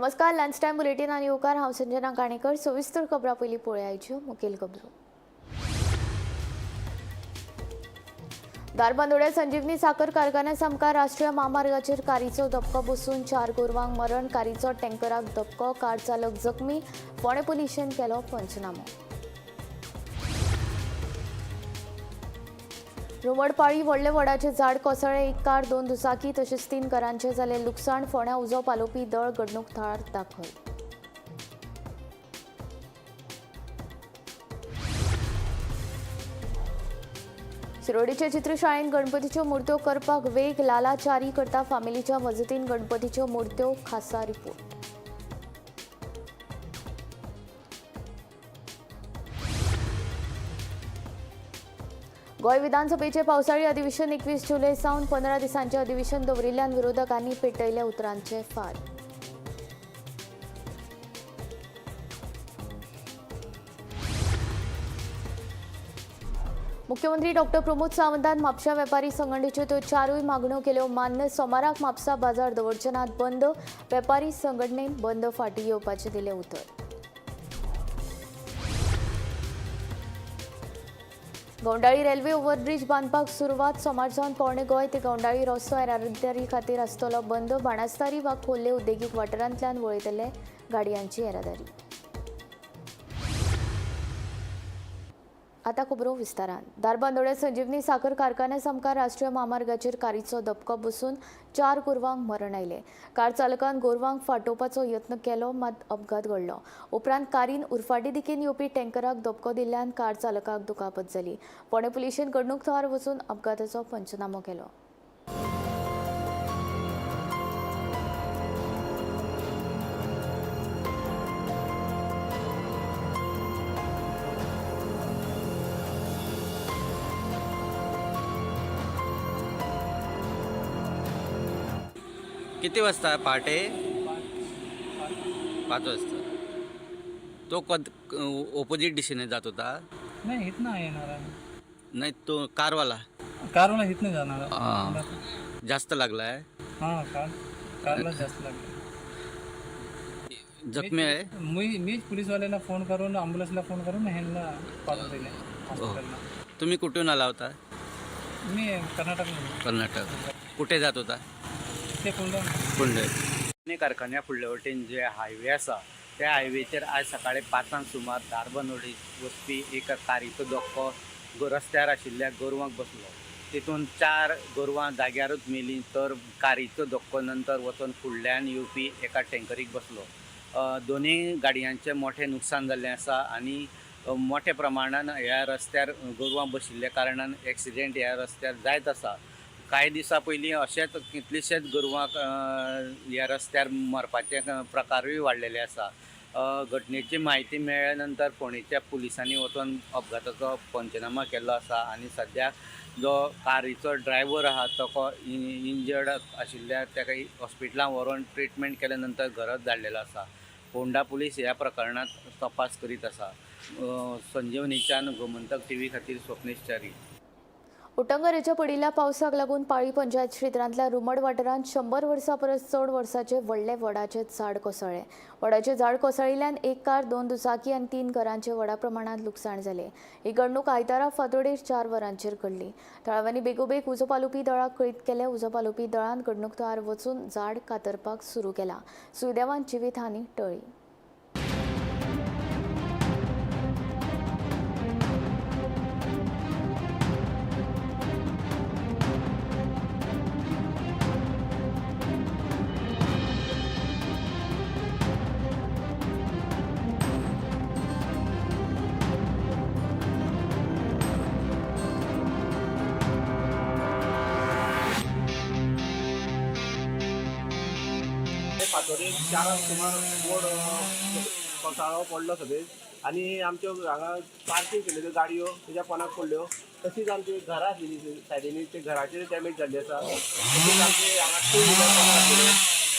नमस्कार, lunch time बुलेटिनान येवकार. हांव संजना काणेकर. सविस्तर खबरां पयलीं पळयाच्यो मुखेल खबरो. धारबांदोड्या संजीवनी साखर कारखान्या सामकार राष्ट्रीय म्हामार्गाचेर कारीचो धपको बसून 4 गोरवांक मरण. कारीचो टँकराक धपको, कार चालक जखमी. फोंडें पुलिशेन केलो पंचनामो. रुमडपाळी व्हडले वडाचे झाड कोसळ्ळें. एक कार, 2 दुचाकी तशेंच 3 घरांचें जालें लुकसाण. फोंड्यां उजो पालोवपी दळ घडणूक थळार दाखल. शिरोडीच्या चित्रशाळेंत गणपतीच्यो मूर्त्यो करपाक वेग. लाला च्यारी करता फामिलीच्या मजतीन गणपतीच्यो मूर्त्यो. खासा रिपोर्ट. गोंय विधानसभेचे पावसाळी अधिवेशन 21 जुलय सावन 15 दिसांचे अधिवेशन दवरिल्ल्यान विरोधकांनी पेटयले उतरांचे फार. मुख्यमंत्री डॉक्टर प्रमोद सावंतान म्हापशा वेपारी संघटनेच्यो त्यो 4 मागण्यो केल्यो मान्य. सोमाराक म्हापसा बाजार दवरचे नात बंद. वेपारी संघटनेन बंद फाटीं घेवपाचें दिलें उतर. गौंडाळी रेल्वे ओव्हरब्रिज बांदपाक सुरवात. सोमार सावन पोरणे गोंय ते गौंडाळी रस्तो येरादारी खातीर आसतलो बंद. बाणस्तारी वा खोर्ले उद्देगीक वाठारांतल्यान वळयतले गाडयांची येरादारी. आता खबरो विस्तारान. धारबांदोड्या संजीवनी साखर कारखान्या सामकार राष्ट्रीय म्हामार्गाचेर कारीचो धपको बसून 4 गोरवांक मरण आयलें. कार चालकान गोरवांक फाटोवपाचो यत्न केलो, मात अपघात घडलो. उपरांत कारीन उरफाटी दिकेन येवपी टँकराक धपको दिल्ल्यान कार चालकाक दुखापत जाली. फोंडें पुलिशेन घडणूक थळार वचून अपघाताचो पंचनामो केलो. किती वाजता? पहाटे 5 वाजता. तो कद ओपोजिट दिशेने जात होता? नाही, इथनं येणार आहे. नाही, तो कारवाला. कारवाला इथनं जाणार. हा. जास्त लागलाय? हां, कारला जास्त लागलं. जखमी आहे? मीच पोलीसवाल्याला फोन करून, ॲम्ब्युलन्सला फोन करून ह्यांना पाठवून दिले हॉस्पिटलला. तुम्ही कुठून आला होता? मी कर्नाटक. कर्नाटक. कुठे जात होता? ते कोणतं? कुंडे कारखान्या फुडले वटेन जे हायवे आसा त्या हायवेचेर आयज सकाळी 5 सुमार धारबांदोडी वचपी एका कारीचो धक्को रस्त्यार आशिल्ल्या गोरवांक बसलो. तितून 4 गोरवां जाग्यारूच मेलीं, तर कारीचो धक्को नंतर वचून फुडल्यान येवपी एका टँकरीक बसलो. दोनूय गाडयांचें मोठें नुकसान जाल्लें आसा आनी मोठ्या प्रमाणान ह्या रस्त्यार गोरवां बशिल्ल्या कारणान एक्सिडेंट ह्या रस्त्यार जायत आसा. कांय दिसां पयलीं अशेंच कितलेशेच गोरवांक ह्या रस्त्यार मरपाचे प्रकारूय वाडलेले आसा. घटनेची म्हायती मेळ्ळ्या नंतर फोंडेच्या पुलिसांनी वचून अपघाताचो पंचनामा केल्लो आसा आनी सद्याक जो कारीचो ड्रायव्हर आहा तो इंजर्ड आशिल्ल्या ताका हॉस्पिटलान व्हरून ट्रिटमेंट केल्या नंतर घरात धाडलेलो आसा. फोंडा पुलीस ह्या प्रकरणांत तपास करीत आसा. संजीवनीच्यान गोमंतक टीव्ही खातीर स्वप्नेश च्यारी. उटंगराच्या पडिल्ल्या पावसाक लागून पाळी पंचायत क्षेत्रांतल्या रुमड वाठारांत 100 वर्सां परस चड वर्साचे व्हडले वडाचे झाड कोसळ्ळें. वडाचें झाड कोसळिल्ल्यान एक कार, 2 दुचाकी आनी 3 घरांचें व्हडा प्रमाणांत लुकसाण जालें. ही घडणूक आयतारा फांतोडेर 4 वरांचेर घडली. थळाव्यांनी बेगोबेग उजो पालोवपी दळाक कळीत केलें. उजो पालोवपी दळान घडणूक थळार वचून झाड कातरपाक सुरू केलां. सुदैवान जिवीत हानी टळ्ळी. फातोडेर 4 सुमार बोर्ड कोसळो पडलो सगळें आनी आमच्यो हांगा पार्कींग केल्ल्यो त्यो गाडयो तेज्या पोनाक पडल्यो. तशीच आमची घरां आसलेली सायडीनी ते घराचेर डॅमेज जाल्ली आसा. तशीच आमचे हांगा टू व्हिलर पोनाक आसलेले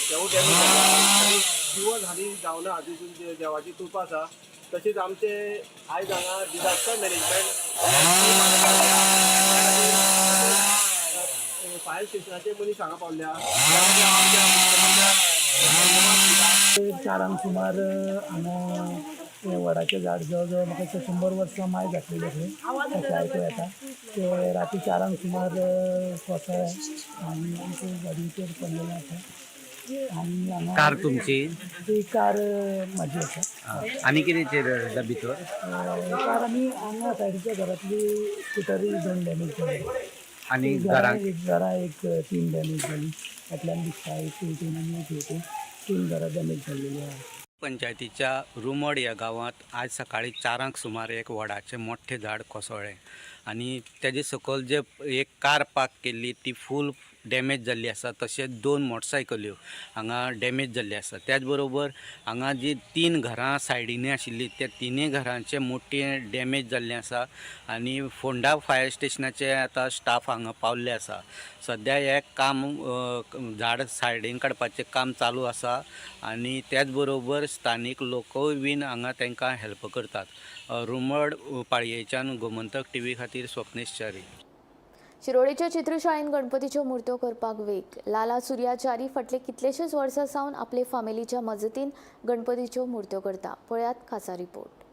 तेवूय डॅमेज जाले. आनी जिवन हानी जावना हातून देवाची कृपा आसा. तशीच आमचे आयज हांगा डिजास्टर मॅनेजमेंट फायर स्टेशनाचे मनीस हांगा पावल्या. आमच्या चारांक सुमार हांगा हें वडाचें झाड जवळ जवळ म्हाका दिसता 100 वर्सां माय घातलेलें खंय अशें आयकूं येता. ते राती 4 सुमार कोसळ्ळें आनी आमच्या गाडयेचेर पडलेलें आसा. आनी हांगा कार तुमची? ती कार म्हाजी आसा. आनी कितें जालें भितर? कार आनी हांगा सायडीच्या घरांतली स्कुटरी 2 डॅमेज जाली. आनी घरां घरांत? एक घरां एक 3 डॅमेज जाली. फाटल्यान दिसता एक वटेन आनी एक वटेन 3 घरां डॅमेज जाल्लेली आहा. पंचायतीच्या रुमड ह्या गांवांत आज सकाळी 4 सुमार एक वडाचें मोठ्ठें झाड कोसळ्ळें आनी तेजे सकयल जे एक कार पार्क केल्ली ती फूल डॅमेज जाल्ली आसा. तशेंच 2 मोटरसायकल्यो हांगा डॅमेज जाल्ली आसा. त्याच बरोबर हांगा जी 3 घरां सायडीनी आशिल्ली त्या तिनूय घरांचे मोठे डॅमेज जाल्लें आसा आनी फोंडा फायर स्टेशनाचे आतां स्टाफ हांगा पावल्ले आसा. सद्या हें काम झाड सायडीन काडपाचें काम चालू आसा आनी त्याच बरोबर स्थानीक लोकूय बीन हांगा तांकां हेल्प करतात. रुमड पाळयेच्यान गोमंतक टीव्ही खातीर स्वप्नेश च्यारी. शिरोडेच्या चित्रशाळेन गणपतीच्यो मूर्त्यो करपाक वेग. लाला सुर्याचारी फाटले कितलेशेच वर्सां सावन आपले फामिलीच्या मजतीन गणपतीच्यो मूर्त्यो करता. पळयात खासा रिपोर्ट.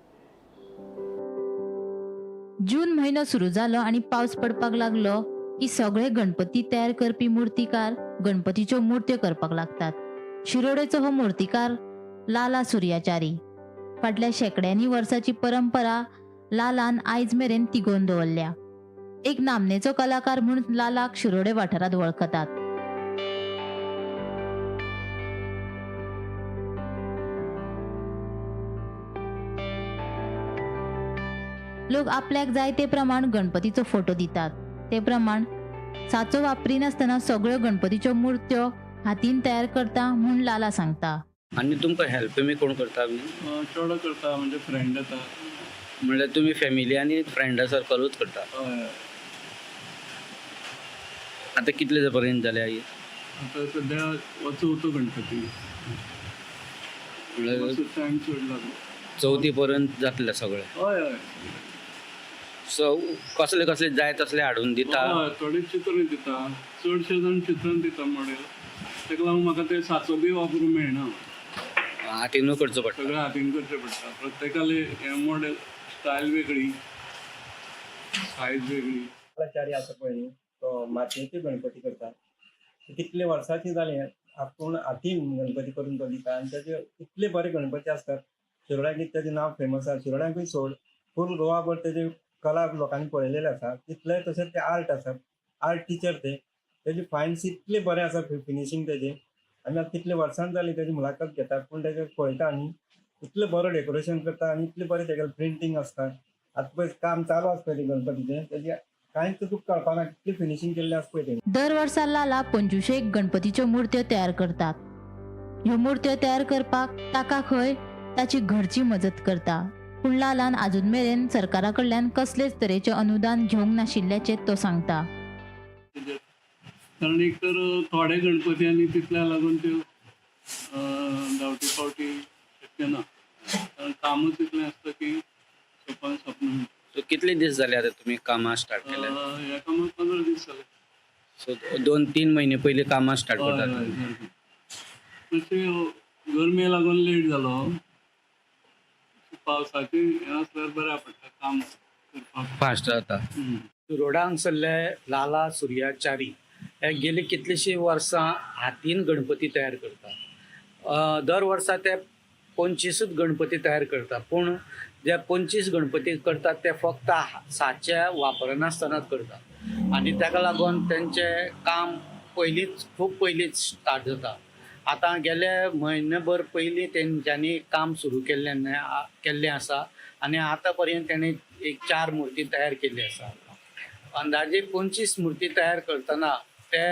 जून म्हयनो सुरू जालो आनी पावस पडपाक लागलो की सगळे गणपती तयार करपी मूर्तिकार गणपतीच्यो मूर्त्यो करपाक लागतात. शिरोडेचो हो मूर्तिकार लाला सुर्याचारी फाटल्या शेंकड्यांनी वर्साची परंपरा लालान आयज मेरेन तिगोवन दवरल्या. एक नामनेचो कलाकार म्हूण लालाक शिरोडे वाठारांत वळखतात. लोक आपल्याक जाय ते प्रमाण गणपतीचो फोटो दितात. ते प्रमाण साचो वापरिनासतना सगळ्यो गणपतीच्यो मूर्त्यो हातीन तयार करता म्हूण लाला सांगता. आनी तुमकां हेल्प बी कोण करता? चेडो करता, म्हणजे फ्रेंड येता. म्हणल्यार तुमी फॅमिली आनी फ्रेंडा सर्कलूच करता? हय. आतां कितले पर्यंत जाले? आतां सद्या हो चवथो गणपती. म्हणल्यार मातसो टायम चड लागलो. चवथी पर्यंत जातलें सगळें? हय हय. सो कसले कसले जाय तसले हाडून दिता? हय, थोडे चित्रां दिता, चडशे जाण चित्रां दिता मॉडेल. ताका लागून म्हाका ते साचो बी वापरूंक मेळना. हातीनूय करचो पडटा? सगळें हातीन करचें पडटा. प्रत्येकाले हें मॉडेल स्टायल वेगळी, सायज वेगळी. चारी आसा पळय न्ही, तो मातयेचे गणपती करता. कितले वर्सांची जाली आपूण हातीन गणपती करून तो दिता आनी ताचे इतले बरे गणपती आसतात. शिरोड्याक ताचें नांव फेमस आसा. शिरोड्यांकूय सोड, फूल गोवाभर तेजी कला लोकांनी पळयलेली आसा. तितले तशेंच ते आर्ट आसा, आर्ट टिचर ते. तेजे फायन्स इतले बरे आसा, फिनिशींग तेजें. आमी आतां कितले वर्सां जाली तेजी मुलाखत घेता, पूण तेजें पळयता न्ही, इतलें बरो डेकोरेशन करता आनी इतलें बरें तेगेलें प्रिंटींग आसता. आतां पळय काम चालू आसा पळय तें गणपतीचें, तेजें कांयच तुका कळपाना कितलें फिनिशींग केल्लें आसा पळय तेणी. दर वर्सा लाला 25 गणपतीच्यो मूर्त्यो तयार करतात. ह्यो मूर्त्यो तयार करपाक ताका खंय ताची घरची मजत करता. पूण लालान आजून मेरेन सरकारा कडल्यान कसलेच तरेचें अनुदान घेवंक नाशिल्ल्याचें तो सांगता. कारण एक तर थोडे गणपती आनी तितल्या लागून त्यो धांवती फावटी शक्य ना, कारण कामूच इतलें आसता की सोपान सोंपना. सो कितले दीस जाले आतां तुमी कामां स्टार्ट केल्या? ह्या कामाक 15 दीस जाले. सो 2-3 म्हयने पयलीं कामां स्टार्ट हय करतात? हय सारकें. मातशें गरमे लागून लेट जालो. पावसाचें हें आसल्यार बऱ्याक पडटा काम करपाक. फास्ट जाता. शिरोडा हांगसरले लाला सुर्याचारी हे गेली कितलींशीं वर्सां हातीन गणपती तयार करता. दर वर्सा ते 25 गणपती तयार करता, पूण जे 25 गणपती करतात ते फक्त साचे वापरनासतनाच करतात आनी ताका लागून तेंचें काम पयलींच खूब पयलींच स्टार्ट जाता. आतां गेले म्हयनेभर पयलीं तेंच्यांनी काम सुरू केल्लें आसा आनी आतां पर्यंत तेणें एक 4 मुर्ती तयार केल्ली आसा. अंदाजे 25 मुर्ती तयार करतना ते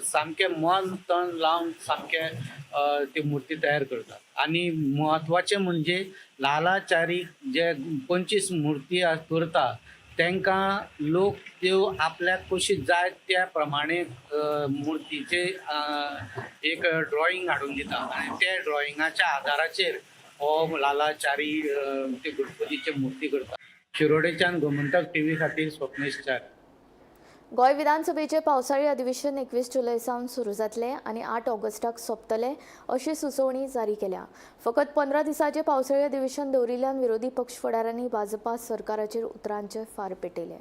सामकें मन तन लावन सामकें ती मुर्ती तयार करतात. आनी म्हत्वाचें म्हणजे लालाचारी जे 25 मुर्ती करता तांकां लोक त्यो आपल्याक कशी जाय त्या प्रमाणे मुर्तीचे एक ड्रॉइंग हाडून दिता आनी त्या ड्रॉइंगाच्या आदाराचेर हो लालाचारी ते गणपतीचे मुर्ती करता. शिरोडेच्यान गोमंतक टीव्ही खातीर स्वप्नेश च्यारी. गोंय विधानसभेचें पावसाळी अधिवेशन 21 जुलय सावन सुरू जातलें आनी 8 ऑगस्टाक सोंपतलें अशी सुचोवणी जारी केल्या. फकत 15 दिसांचें पावसाळी अधिवेशन दवरिल्ल्यान विरोधी पक्ष फुडाऱ्यांनी भाजपा सरकाराचेर उतरांचे फार पेटयले.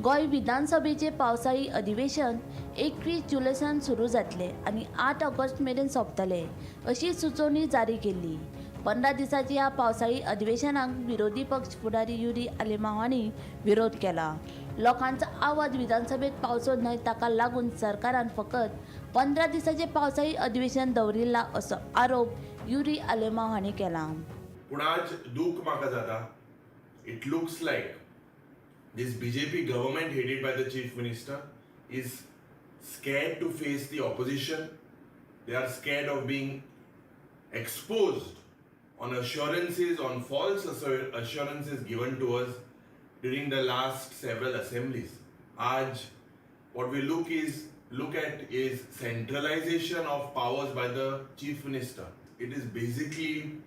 गोंय विधानसभेचे पावसाळी अधिवेशन 21 जुलयसान सुरू जातले आनी 8 ऑगस्ट मेरेन सोंपतले अशी सुचोवणी जारी केल्ली. 15 दिसांच्या ह्या पावसाळी अधिवेशनाक विरोधी पक्ष फुडारी युरी आलेमांव हांणी विरोध केला. लोकांचो आवाज विधानसभेत पावचो न्हय ताका लागून सरकारान फकत 15 दिसांचे पावसाळी अधिवेशन दवरिल्ला असो आरोप युरी आलेमांव हांणी केला. पूण आज दूख म्हाका जाता. It looks like this BJP government headed by the chief minister is scared to face the opposition. They are scared of being exposed on assurances, on false assurances given to us during the last several assemblies. Aaj, what we look at is centralization of powers by the chief minister. It is basically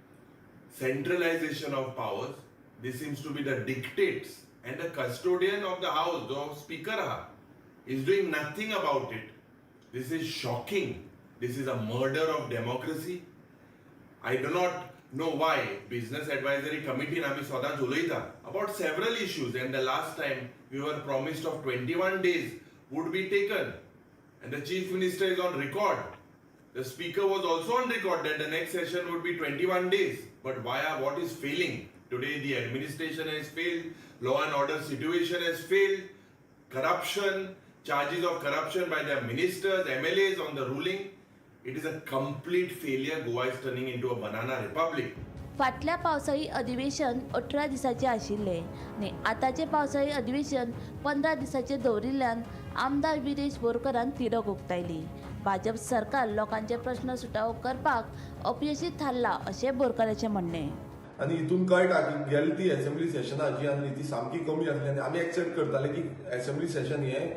centralization of powers. This seems to be the dictates, and the custodian of the house, the speaker, is doing nothing about it. This is shocking. This is a murder of democracy. I do not know why Business Advisory Committee आमी सदांच उलयता about several issues, and the last time we were promised of 21 days would be taken, and the chief minister is on record. The speaker was also on record that the next session would be 21 days. But what is failing? Today the administration has failed, law and order situation has failed, corruption, charges of corruption by their ministers, MLAs on the ruling. It is a complete failure. Goa is turning into a banana republic. फाटल्या पावसाळी अधिवेशन 18 दिसांचें आशिल्लें आनी आतांचें पावसाळी अधिवेशन 15 दिसांचें दवरिल्ल्यान आमदार विरेश बोरकरान तिडक उक्तायली. भाजप सरकार लोकांचे प्रश्न सुटावो करपाक अपयशी थारला अशें बोरकराचें म्हणणें. आनी हितून कळटा की गेले ती एसेंब्ली सेशनां जी आसली ती सामकी कमी आसली आनी आमी एक्सपेक्ट करताले की एसेंब्ली सेशन हें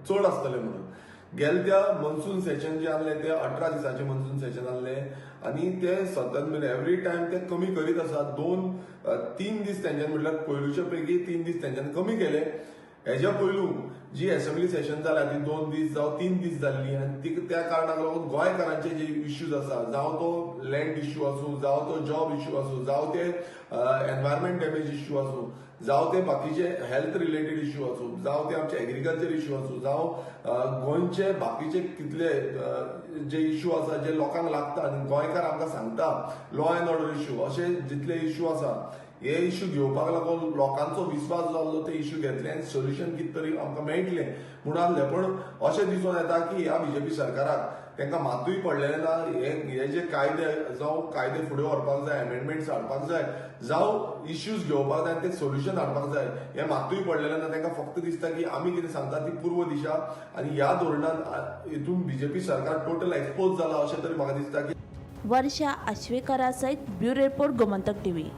चड आसतलें म्हणून. गेले त्या मनसून सेशन जे आसलें ते 18 दिसांचें मनसून सेशन आसलें आनी ते सतत म्हणजे एवरी टायम ते कमी करीत आसा. 2-3 दीस तेंच्यान म्हटल्यार पयलूच्या पैकी 3 दीस तेंच्यान कमी केले. हेज्या पयलू जी एसेंब्ली सेशन जाल्या ती 2 दीस जावं 3 दीस जाल्ली आनी ती त्या कारणाक लागून गोंयकारांचे जे इश्यूज आसा, जावं तो लँड इश्यू आसूं, जावं तो जॉब इश्यू आसूं, जावं ते एनवायरमेंट डॅमेज इश्यू आसूं, जावं ते बाकीचे हेल्थ रिलेटेड इश्यू आसूं, जावं ते आमचे एग्रीकल्चर इश्यू आसूं, जावं गोंयचे बाकीचे कितले जे इश्यू आसा जे लोकांक लागता आनी गोंयकार आमकां सांगता लॉ एंड ऑर्डर इश्यू, अशे जितले इश्यू आसा हे इश्यू घेवपाक लागून लोकांचो विस्वास जाल्लो ते इश्यू घेतले आनी सोल्युशन कितें तरी आमकां मेळटलें म्हूण आसलें. पूण अशें दिसून येता की ह्या बीजेपी सरकाराक तांकां मातूय पडलेलें ना. हे जे कायदे जावं कायदे फुडें व्हरपाक जाय, अमेंडमेंट्स हाडपाक जाय, जावं इश्यूज घेवपाक जाय आनी ते सोल्युशन हाडपाक जाय, हें मातूय पडलेलें ना. तांकां फक्त दिसता की आमी कितें सांगता ती पूर्व दिशा आनी ह्या धोरणान हितून बीजेपी सरकार टोटल एक्सपोज जाला अशें तरी म्हाका दिसता की. वर्षा आश्वेकरा सयत ब्युरो रिपोर्ट, गोमंतक टीव्ही.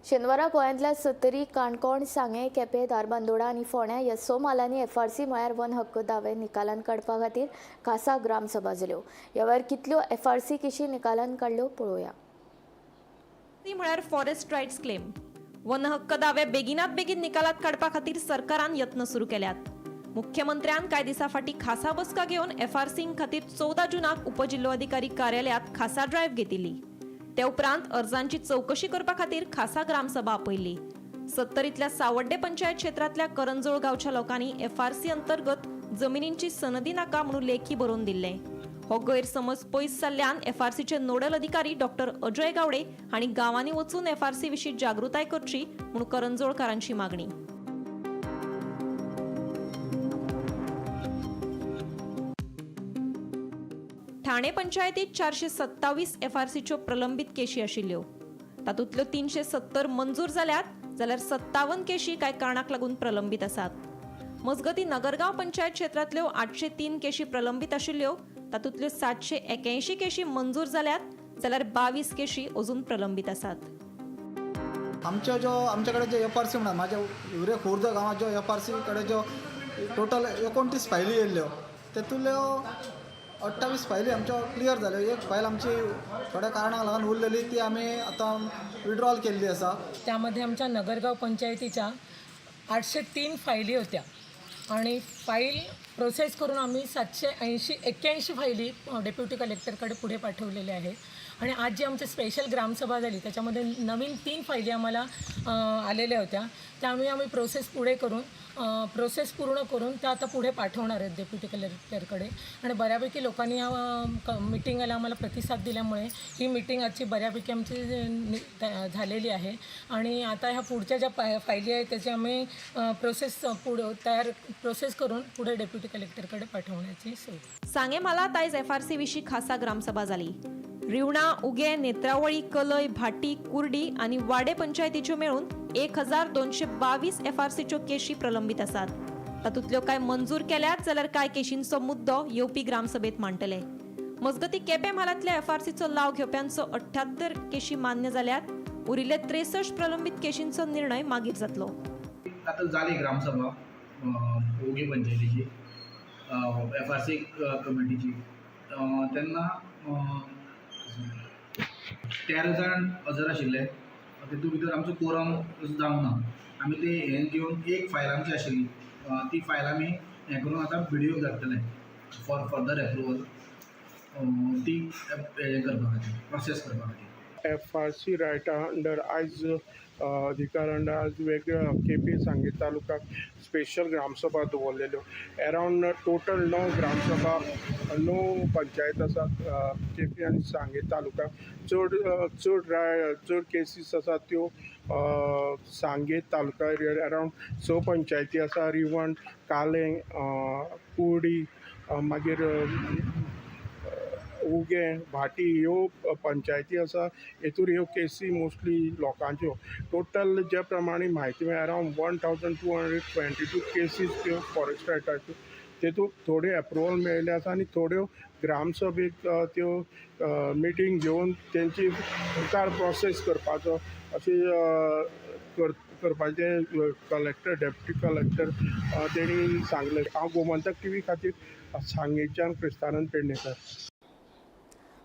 शेनवारा गोंयांतल्या सत्तरी, काणकोण, सांगें, केपें, धारबांदोडा आनी फोंड्या ह्या 6 म्हालांनी एफआरसी म्हळ्यार वन हक्क दावे निकालांत काडपा खातीर खासा ग्रामसभा जाल्यो. ह्या वेळार कितल्यो एफआरसी केशी निकालांत काडल्यो पळोवया. म्हळ्यार फॉरेस्ट रायट्स क्लेम. वन हक्क दावे बेगिनात बेगीन निकालात काडपा खातीर सरकारान यत्न सुरू केल्यात. मुख्यमंत्र्यान कांय दिसां फाटीं खासा बसका घेवन एफआरसी खातीर 14 जूनाक उपजिल्लोधिकारी कार्यालयांत खासा ड्रायव्ह घेतिल्ली. ते उपरांत अर्जांची चवकशी करपा खातीर खासा ग्रामसभा आपयल्ली. सत्तरींतल्या सावड्डे पंचायत क्षेत्रांतल्या करंजोळ गांवच्या लोकांनी एफआरसी अंतर्गत जमिनींची सनदी नाका म्हणून लेखी बरोवन दिल्लें. हो गैरसमज पयस जाल्ल्यान एफआरसीचे नोडल अधिकारी डॉक्टर अजय गावडे हांणी गांवांनी वचून एफआरसी विशीं जागृताय करची म्हूण करंजोळकारांची मागणी. ठाणे पंचायतीत 427 एफआरसीच्यो प्रलंबीत केशी आशिल्ल्यो. तातूंतल्यो 370 मंजूर जाल्यात, जाल्यार 57 केशी कांय कारणाक लागून प्रलंबीत आसात. मजगतीं नगरगांव पंचायत क्षेत्रांतल्यो 803 केशी प्रलंबीत आशिल्ल्यो. तातूंतल्यो 781 केशी मंजूर जाल्यात, जाल्यार 22 केशी अजून प्रलंबीत आसात. आमच्यो ज्यो आमचे कडेन जे एफ आर सी म्हणा, म्हाज्या हिवरे खुर्द गांवांत ज्यो एफ आर सी कडेन ज्यो टोटल 29 फायली येयल्ल्यो, तेतूंतल्यो 28 फायली आमच्यो क्लियर जाल्यो. एक फायल आमची थोड्या कारणाक लागून उरलेली, ती आमी आतां विड्रॉल केल्ली आसा. त्यामध्ये आमच्या नगरगाव पंचायतीच्या 803 फायली होत्या आणि फाईल प्रोसेस करून आम्ही 781 फायली डेप्युटी कलेक्टरकडे पुढे पाठवलेल्या आहेत. आणि आज जी आमची स्पेशल ग्रामसभा झाली त्याच्यामध्ये नवीन 3 फायली आम्हाला आलेल्या होत्या, त्यामुळे आम्ही प्रोसेस पुढे करून प्रोसेस पूर्ण करून त्या आता पुढे पाठवणार आहेत डेप्युटी कलेक्टरकडे. आणि बऱ्यापैकी लोकांनी या मिटिंगला आम्हाला प्रतिसाद दिल्यामुळे ही मिटिंग आजची बऱ्यापैकी आमची झालेली आहे. आणि आता ह्या पुढच्या ज्या फायली आहेत त्याची आम्ही प्रोसेस पुढे तयार प्रोसेस करून पुढे डेप्युटी कलेक्टरकडे पाठवण्याची सोय. सांगे म्हालांत आयज एफआरसी विशीं खासा ग्रामसभा जाली. रिवणा, उगे, नेत्रावळी, कलय, भाटी, कुर्डी आनी वाडे पंचायतीच्यो मेळून 1222 एफआरसीच्यो केशी प्रलंबीत आसात. तातूंतल्यो कांय मंजूर केल्यात जाल्यार कांय केशींचो मुद्दो येवपी ग्रामसभेत मांडटले. मजगतीं केपें म्हालांतल्या एफआरसीचो लाव घेवप्यांचो 78 केशी मान्य जाल्यात. उरिल्ले 63 प्रलंबीत केशींचो निर्णय मागीर जातलो. आतां जाली ग्रामसभा उगे पंचायतीची एफआरसी कमिटीची, तेन्ना 13 जाण हजर आशिल्ले. तितूंत भितर आमचो कोरम जावंक ना. आमी ते हें घेवन एक फायल आमची आशिल्ली, ती फायल आमी हें करून आतां बीडीओक धाडटले फॉर फर्दर एप्रुवल, ती हें करपा खातीर, प्रोसेस करपा खातीर. एफआरसी रायटा अंडर आयज अधिकार अंडर आज वेगळ्या केपी सांगे तालुक्याक स्पेशल ग्रामसभा दवरलेल्यो. अरावंड टोटल 9 ग्रामसभा, 9 पंचायत आसात केपी आनी सांगे तालुक्याक. चड चड चड केसीस आसात त्यो सांगे तालुका अरावंड 6 पंचायती आसा. रिवण, कालें, कुर्डी, मागीर उगें, भाटी ह्यो पंचायती आसा. हेतूर ह्यो केसी मोस्टली लोकांच्यो. टोटल ज्या प्रमाणे म्हायती मेळ्ळ्या अरावंड 1222 केसीस त्यो फॉरेस्ट रायटाच्यो. तेतूंत थोड्यो एप्रुवल मेळिल्ल्यो आसा आनी थोड्यो ग्रामसभेक त्यो मिटींग घेवन तेंची मुखार प्रोसेस करपाचो अशें करपाचें कलेक्टर, डेप्युटी कलेक्टर तेणी सांगलें. हांव गोमंतक टीव्ही खातीर सांगेच्यान क्रिस्तानंद पेडणेकर.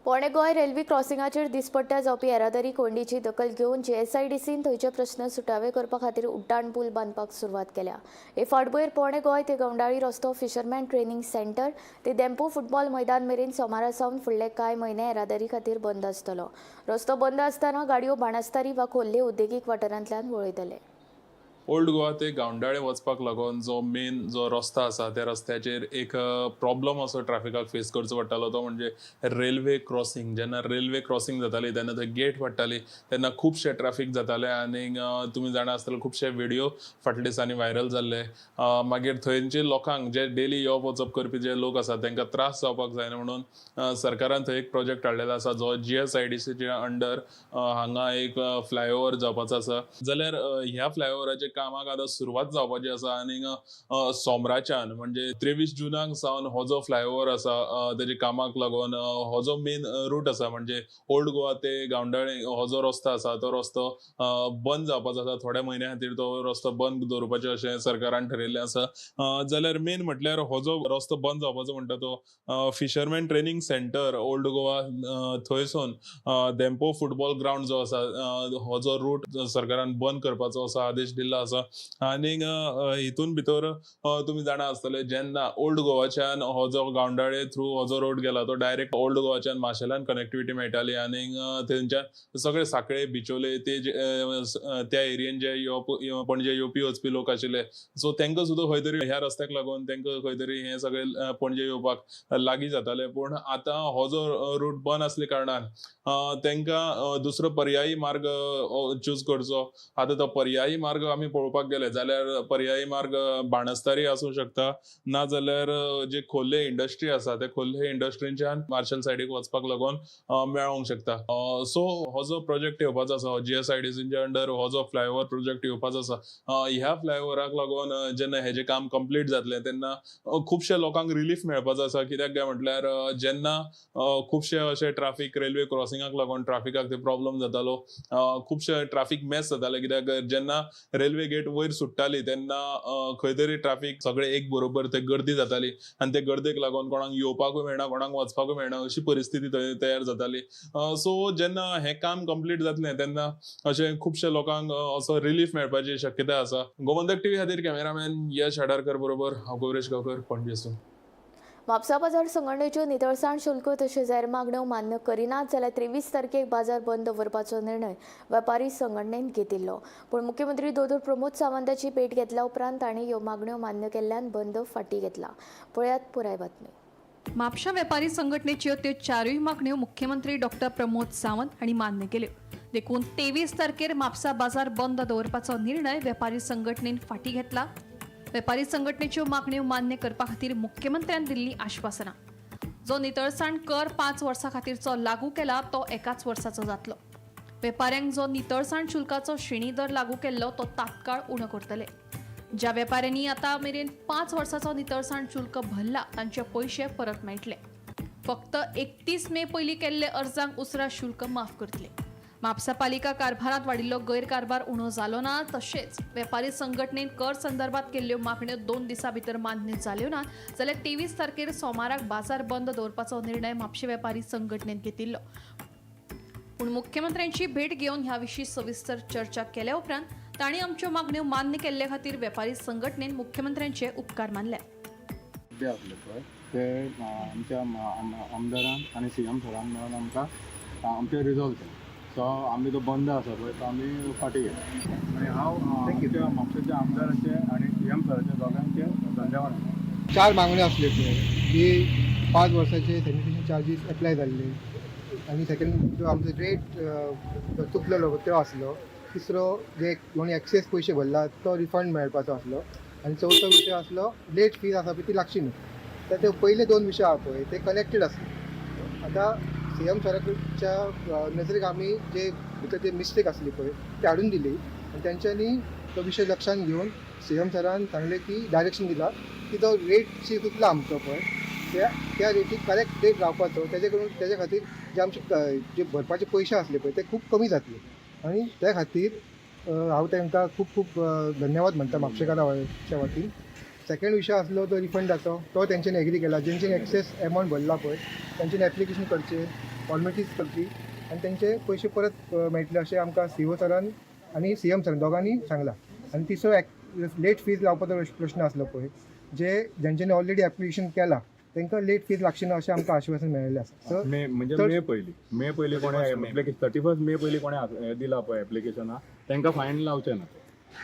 पोणे गोंय रेल्वे क्रॉसिंगाचेर दिसपट्ट्या जावपी येरादारी कोंडीची दखल घेवन जीएसआयडीसीन थंयचे प्रस्न सुटावे करपा खातीर उड्डाण पूल बांदपाक सुरवात केल्या. हे फाटभुंयेर पोणे गोंय ते गवंडाळी रस्तो, फिशरमॅन ट्रेनिंग सेंटर ते धेंपो फुटबॉल मैदान मेरेन सोमारा सावन फुडले कांय म्हयने येरादारी खातीर बंद आसतलो. रस्तो बंद आसतना गाडयो बाणस्तारी वा खोर्ले उद्देगीक वाठारांतल्यान वळयतले. ओल्ड गोवा ते गावंडाळे वचपाक लागून जो मेन जो रस्तो आसा त्या रस्त्याचेर एक प्रॉब्लम असो ट्रॅफिकाक फेस करचो पडटालो, तो म्हणजे रेल्वे क्रॉसिंग. जेन्ना रेल्वे क्रॉसिंग जाताली तेन्ना थंय गेट पडटाली, तेन्ना खुबशे ट्रॅफिक जाताले आनी तुमी जाणा आसतले खुबशे व्हिडियो फाटल्या दिसांनी व्हायरल जाल्ले. मागीर थंयचे लोकांक जे डेली येवप वचप करपी जे लोक आसात तांकां त्रास जावपाक जायना म्हणून सरकारान थंय एक प्रोजेक्ट हाडलेलो आसा, जो जीएसआयडीसीच्या अंडर हांगा एक फ्लायओवर जावपाचो आसा. जाल्यार ह्या फ्लायओवराचे कामाक आतां सुरवात जावपाची आसा आनी सोमराच्यान म्हणजे 23 जुनाक सावन हो जो फ्लायओवर आसा तेजे कामाक लागून हो जो मेन रूट आसा म्हणजे ओल्ड गोवा ते गावंडाळे हो जो रस्तो आसा तो रस्तो बंद जावपाचो आसा. थोड्या म्हयन्या खातीर तो रस्तो बंद दवरपाचें अशें सरकारान ठरयल्लें आसा. जाल्यार मेन म्हटल्यार हो जो रस्तो बंद जावपाचो म्हणटा तो fisherman training centre old Goa थंयसून धेंपो फुटबॉल ग्रावंड जो आसा हो जो रूट सरकारान बंद करपाचो असो आदेश दिल्लो आसा. आनी हितून भितर तुमी जाणा आसतले जेन्ना ओल्ड गोवाच्यान हो जो गावंडाळे थ्रू हो जो रोड गेला तो डायरेक्ट ओल्ड गोवाच्यान माशेलान कनेक्टिविटी मेळटाली आनी थंयच्यान सगळे साखळे, बिचोले ते त्या एरियेन जे पणजे येवपी वचपी लोक आशिल्ले सो तांकां सुद्दां खंय तरी ह्या रस्त्याक लागून तांकां खंय तरी हे सगळे पणजे येवपाक लागीं जाताले. पूण आतां हो जो रूट बंद आसल्या कारणान तांकां दुसरो पर्यायी मार्ग चूज करचो. आतां तो पर्यायी मार्ग आमी पळोवपाक गेले जाल्यार पर्यायी मार्ग बाणस्तारी आसूं शकता, ना जाल्यार जे खोर्ले इंडस्ट्री आसा त्या खोर्ले इंडस्ट्रीच्यान मार्शल सायडीक वचपाक लागून मेळोंक शकता. सो हो जो प्रोजेक्ट येवपाचो आसा जीएसआयडीसीच्या अंडर हो जो फ्लायओवर प्रोजेक्ट येवपाचो आसा ह्या फ्लायओवराक लागून जेन्ना हेजें काम कंप्लीट जातलें तेन्ना खुबशे लोकांक रिलीफ मेळपाचो आसा. कित्याक काय म्हटल्यार जेन्ना खुबशे अशे ट्राफीक रेल्वे क्रॉसिंगाक लागून ट्राफिकाक ते प्रॉब्लम जातालो, खुबशे ट्राफीक मेस जाताले. कित्याक जेन्ना रेल्वे रेल्वे गेट वयर सुट्टाली तेन्ना खंय तरी ट्राफीक सगळे एक बरोबर ते गर्दी जाताली आनी ते गर्देक लागून कोणाक येवपाकूय मेळना, कोणाक वचपाकूय मेळना अशी परिस्थिती थंय तयार जाताली. सो जेन्ना हें काम कंप्लीट जातलें तेन्ना अशें खुबशे लोकांक असो रिलीफ मेळपाची शक्यता आसा. गोमंतक टीव्ही खातीर कॅमेरामॅन यश आडारकर बरोबर हांव गौरेश गांवकर, पणजेसून. म्हापसा बाजार संघटनेच्यो नितळसाण शुल्क तशेंच हेर मागण्यो मान्य करिनात जाल्यार 23 तारखेक बाजार बंद दवरपाचो निर्णय वेपारी संघटनेन घेतिल्लो. पूण मुख्यमंत्री दोतोर प्रमोद सावंताची भेट घेतल्या उपरांत तांणी ह्यो मागण्यो मान्य केल्ल्यान बंद फाटीं घेतला. पळयात पुराय बातमी. म्हापशा वेपारी संघटनेच्यो त्यो चारूय मागण्यो मुख्यमंत्री डॉक्टर प्रमोद सावंत हांणी मान्य केल्यो. देखून 23 तारखेर म्हापसा बाजार बंद दवरपाचो निर्णय वेपारी संघटनेन फाटीं घेतला. वेपारी संघटनेच्यो मागण्यो मान्य करपा खातीर मुख्यमंत्र्यान दिल्ली आश्वासनां. जो नितळसाण कर 5 वर्सां खातीरचो लागू केला तो एकाच वर्साचो जातलो. वेपाऱ्यांक जो नितळसाण शुल्काचो श्रेणी दर लागू केल्लो तो तात्काळ उणो करतले. ज्या वेपाऱ्यांनी आतां मेरेन 5 वर्साचो नितळसाण शुल्क भरला तांचे पयशे परत मेळटले. फक्त 31 मे पयलीं केल्ले अर्जांक उसरा शुल्क माफ करतले. म्हापसा पालिका कारभारांत वाडिल्लो गैरकारभार उणो जालो ना, तशेंच वेपारी संघटनेन कर संदर्भात केल्ल्यो मागण्यो 2 दिसां भितर मान्य जाल्यो ना जाल्यार 23 तारखेर सोमाराक बाजार बंद दवरपाचो निर्णय म्हापशे वेपारी संघटनेन घेतिल्लो. पूण मुख्यमंत्र्यांची भेट घेवन ह्या विशीं सविस्तर चर्चा केल्या उपरांत तांणी आमच्यो मागण्यो मान्य केल्ले खातीर वेपारी संघटनेन मुख्यमंत्र्यांचे उपकार मानले. आसले पळय ते आमच्या आमदारान आनी सीएम सरान मेळून आमकां आमचें रिजॉल्व केलें. सो आमी तो बंद आसा पळय तो आमी फाटीं घेतला आनी हांव आमच्या म्हापशेच्या आमदाराचे आनी सीएम सराचे दोगांचे धन्यवाद. 4 मागण्यो आसल्यो पळय की 5 वर्साचे सॅनिटेशन चार्जीस एप्लाय जाल्ले आनी सेकंड जो आमचो रेट चुकलेलो तो आसलो, तिसरो जे कोणी एक्सेस पयशे भरला तो रिफंड मेळपाचो आसलो आनी चवथो विशय आसलो लेट फीज आसा पळय ती लागची न्हू. तर ते पयले 2 विशय आहा पळय ते कनेक्टेड आसले. आतां सीएम सराच्या नजरेक आमी जे भितर जे मिस्टेक आसली पळय ते हाडून दिली आनी तेंच्यांनी तो विशय लक्षान घेवन सीएम सरान सांगलें की डायरेक्शन दिला की तो रेट जी चुकला आमचो पळय त्या रेटीक करेक्ट रेट रावपाचो, तेजे करून तेजे खातीर जे आमचे जे भरपाचे पयशे आसले पळय ते खूब कमी जातले आनी त्या खातीर हांव तांकां खूब खूब धन्यवाद म्हणटा म्हापशेकाराच्या वतीन. सेकंड विशय आसलो तो रिफंडाचो, तो तेंच्यांनी एग्री केला. जेंच्यांनी एक्सेस एमावंट भरला पळय तेंच्यांनी एप्लिकेशन करचें, फॉर्मेलिटीज करची आनी तेंचे पयशे परत मेळटले अशें आमकां सीओ सरान आनी सीएम सरान दोगांनी सांगलां. आनी तिसरो लेट फीज लावपाचो प्रश्न आसलो पळय, जे जेंच्यांनी ऑलरेडी एप्लिकेशन केलां तांकां लेट फीज लागची ना अशें आमकां आश्वासन मेळिल्लें आसा. मे म्हणजे मे पयलीं कोणें 31 मे पयलीं कोणें दिला पळय एप्लिकेशनां तांकां फायन लावचें ना.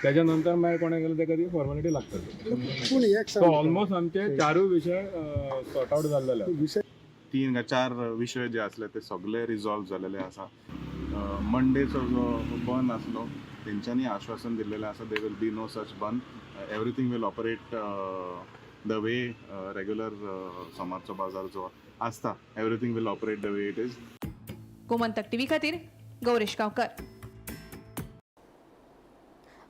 त्याच्या नंतर मागीर कोणें केलें ताका ती फॉर्मेलिटी लागतली. पूण एक सो ऑलमोस्ट आमचे 4 विशय सॉर्ट आवट जाल्ले. 3 का 4 विशय जे आसले ते सगळे रिजॉल्व जालेले आसा. मंडेचो जो बंद आसलो तेंच्यांनी आश्वासन दिल्लेलें आसा there will be no such bandh, everything will operate the way regular सोमारचो बाजार जो आसता everything will operate the way it is. Gomantak TV खातीर गौरेश गांवकर.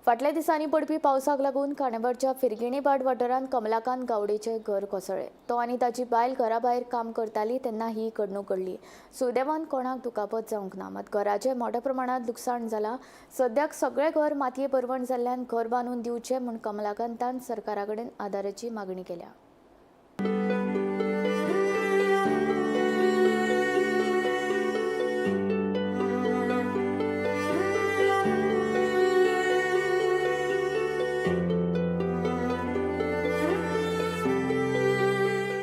फाटल्या दिसांनी पडपी पावसाक लागून खांडेपारच्या फिरगिणीभाट वाठारांत कमलाकांत गावडेचें घर कोसळ्ळें. तो आनी ताची बायल घरा भायर काम करताली तेन्ना ही घडणूक घडली. सुदैवान कोणाक दुखापत जावंक ना, मात घराचें मोट्या प्रमाणांत लुकसाण जालां. सद्याक सगळें घर मातये भरवण जाल्ल्यान घर बांदून दिवचें म्हूण कमलाकांतान सरकारा कडेन आदाराची मागणी केल्या.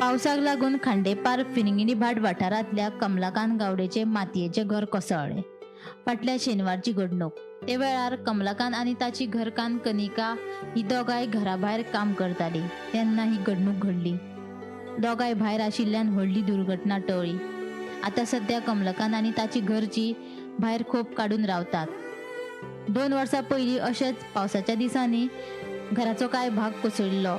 पावसाक लागून खांडेपार फिरंगिणी भाट वाठारांतल्या कमलाकांत गावडेचे मातयेचें घर कोसळ्ळें. फाटल्या शेनवारची घडणूक. ते वेळार कमलाकांत आनी ताची घरकान्न कनिका ही दोगांय घरा भायर काम करताली तेन्ना ही घडणूक घडली. दोगांय भायर आशिल्ल्यान व्हडली दुर्घटना टळ्ळी. आतां सद्या कमलाकांत आनी ताची घरची भायर खोप काडून रावतात. 2 वर्सां पयलीं अशेंच पावसाच्या दिसांनी घराचो कांय भाग कोसळिल्लो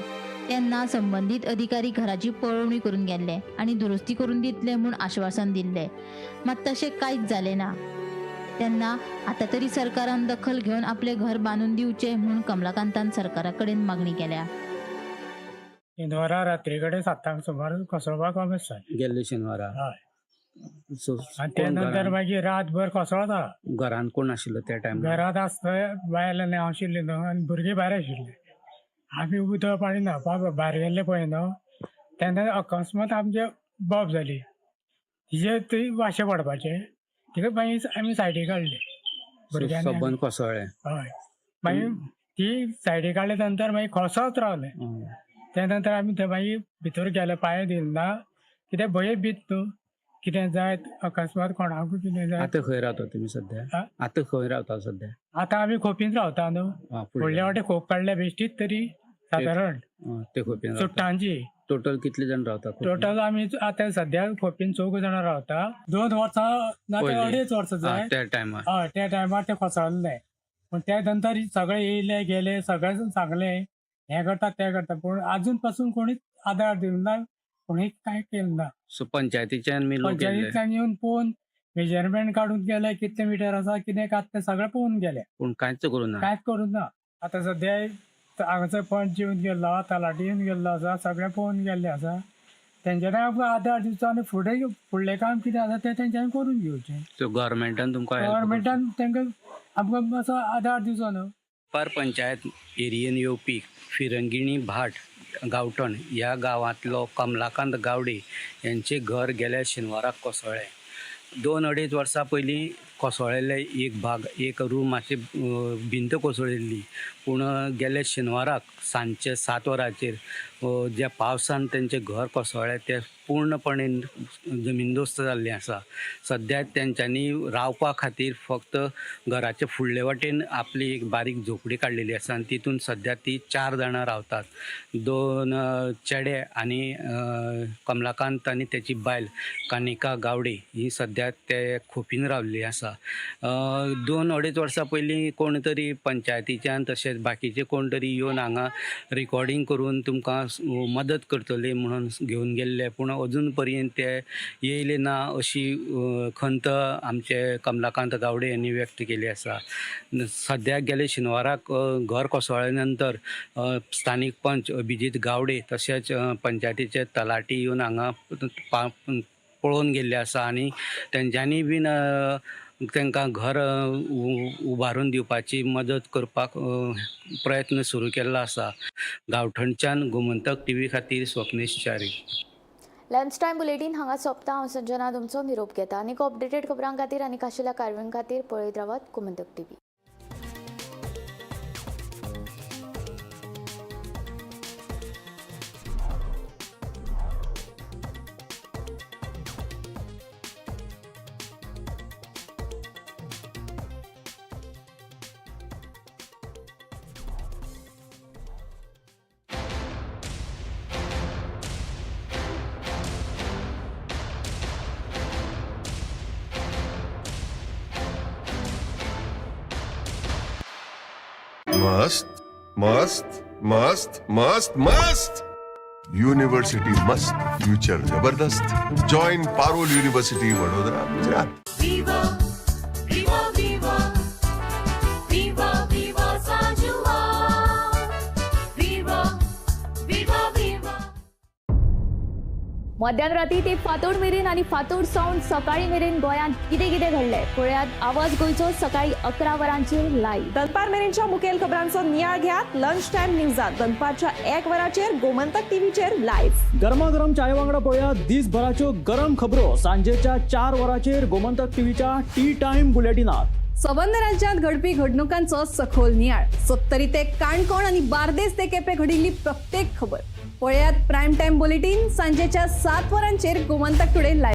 तेन्ना संबंदीत अधिकारी घराची पळोवणी करून गेल्ले आनी दुरुस्ती करून दितले म्हूण आश्वासन दिल्लें, मात तशें कांयच जालें ना. तेन्ना आतां तरी सरकारान दखल घेवन आपलें घर बांदून दिवचें म्हूण कमलाकांतान सरकारा कडेन मागणी केल्या. शेनवारा रात्री कडेन 7 सुमार कोसळपाक अमेस जालें. गेल्ले शेनवारा? हय. सो आनी त्या कोण नंतर घरान मागीर रातभर कोसळता. घरान कोण आशिल्लो त्या टायमार? घरांत आसता बायल आनी हांव आशिल्ले न्हू आनी भुरगीं भायर आशिल्ले. आमी उदक पाणी न्हांवपाक भायर गेल्ले पळय न्हू, तेन्ना अकस्मात आमचे बोब जाली. तिजे ती वाशे पडपाचे तिका मागीर आमी सायडीक काडली भुरग्यांनी. सबंद कोसळ्ळें. हय, मागीर ती सायडीक काडले नंतर मागीर कोसळत रावलें. त्या नंतर आमी थंय मागीर भितर गेले, पांय दिल ना, कित्याक भंय भीत न्हू, कितें जायत अकस्मात कोणाकूय कितें जायत. आतां खंय रावता तुमी सद्या? आतां खंय रावता सद्या? आतां आमी खोपीन रावता न्हू. फुडल्या वाटे खोप काडल्या बेश्टीच तरी सादारण ते खोपीन? चुट्टांची. टोटल कितले जाण रावता खोपीन? टोटल आमी आतां सद्या खोपीन 4 जाणां रावता. 2 वर्सां ना ते पयलीं. 2.5 वर्सां जाय. त्या टायमार. हय, त्या टायमार ते कोसळ्ळें. पूण त्या नंतर सगळे येयले गेले, सगळे सांगले हें करता तें करता, पूण आजून पासून कोणीच आदार दिवंक ना, कोणी कांय केलें ना. सो पंचायतीच्यान मी लोक येयल्ले? पंचायतींतल्यान येवन पळोवन मेजरमेंट काडून गेले, कितले मिटर आसा कितें कात तें सगळें पळोवन गेले. पूण कांयच करूं ना? कांयच करूं ना. आतां सद्या हांगासर पंच येवन गेल्लो, तलाठी येवन गेल्लो आसा, सगळें पळोवन गेल्ले आसा. तेंच्यांनी आमकां आदार दिवचो आनी फुडें फुडलें काम कितें आसा तें तेंच्यांनी करून घेवचें. सो गव्हर्मेंटान तुमकां हेल्प? गव्हर्मेंटान तांकां आमकां मातसो आदार दिवचो न्हू. पार पंचायत एरियेन येवपी फिरंगिणी भाट गांवठण ह्या गांवांतलो कमलाकांत गावडे यांचें घर गेल्या शेनवाराक कोसळ्ळें. 2-2.5 वर्सां पयलीं कोसळिल्लें एक भाग, एक रूमाची भिंत कोसळिल्ली. पूण गेल्या शेनवाराक सांजचे 7 वरांचेर ज्या पावसान तेंचें घर कोसळ्ळें तें पूर्णपणे जमीनदोस्त जाल्लें आसा. सद्या तेंच्यांनी रावपा खातीर फक्त घराचे फुडले वाटेन आपली एक बारीक झोपडी काडलेली आसा आनी तितून सद्या ती 4 जाणां रावतात. 2 चेडे आनी कमलाकांत आनी तेची बायल कानिका गावडे ही सद्या ते खोपीन रावल्ली आसा. 2-2.5 वर्सां पयलीं कोण तरी पंचायतीच्यान तशेंच बाकीचे कोण तरी येवन हांगा रिकॉर्डींग करून तुमकां मदत करतले म्हणून घेवन गेल्ले, पूण अजून पर्यंत ते येयले ना अशी खंत आमचे कमलाकांत गावडे यांनी व्यक्त केली आसा. सद्याक गेले शेनवाराक घर कोसळ्ळे नंतर स्थानीक पंच अभिजीत गावडे तशेंच पंचायतीचे तलाठी येवन हांगा पळोवन गेल्ले आसा आनी तेंच्यांनी बीन तांकां घर उबारून दिवपाची मदत करपाक प्रयत्न सुरू केल्लो आसा. गांवठणच्यान गोमंतक टीव्ही खातीर Swapnesh Chari. Lunch time bulletin हांगा सोंपता. हांव संजना तुमचो निरोप घेता. आनीक अपडेटेड खबरां खातीर आनी खाशेल्या कारवायां खातीर पळयत रावात गोमंतक टीव्ही. मस्त मस्त मस्त मस्त मस्त यूनिवर्सिटी मस्त, फ्यूचर जबरदस्त. Join Parul university, Vadodara, Gujarat. Viva, Viva, Viva, Viva, Viva Sanjua. Viva, Viva, Viva. मध्यान राती ते फातोड मेरेन आनी फातोड सावन सकाळी मेरेन गोंयांत कितें कितें घडलें पळयात आवाज गोंयचो सकाळी 11 वरांचेर लायव्ह. दनपार मेरेनच्या मुखेल खबरांचो नियाळ घेयात लंच टायम न्यूजात दनपारच्या 1 वराचेर गोमंतक टीव्हीचेर लायव्ह. गरमागरम चाय वांगडा पळयात दिसभराच्यो गरम खबरो सांजेच्या 4 वरांचेर गोमंतक टीव्हीच्या टी टायम बुलेटिनात. सबंद राज्यांत घडपी घडणुकांचो सखोल नियाळ. सत्तरी ते काणकोण आनी बार्देस ते केपें घडिल्ली प्रत्येक खबर पळयात प्रायम टायम बुलेटीन सांजेच्या 7 वरांचेर गोमंतक टुडे लायव्ह.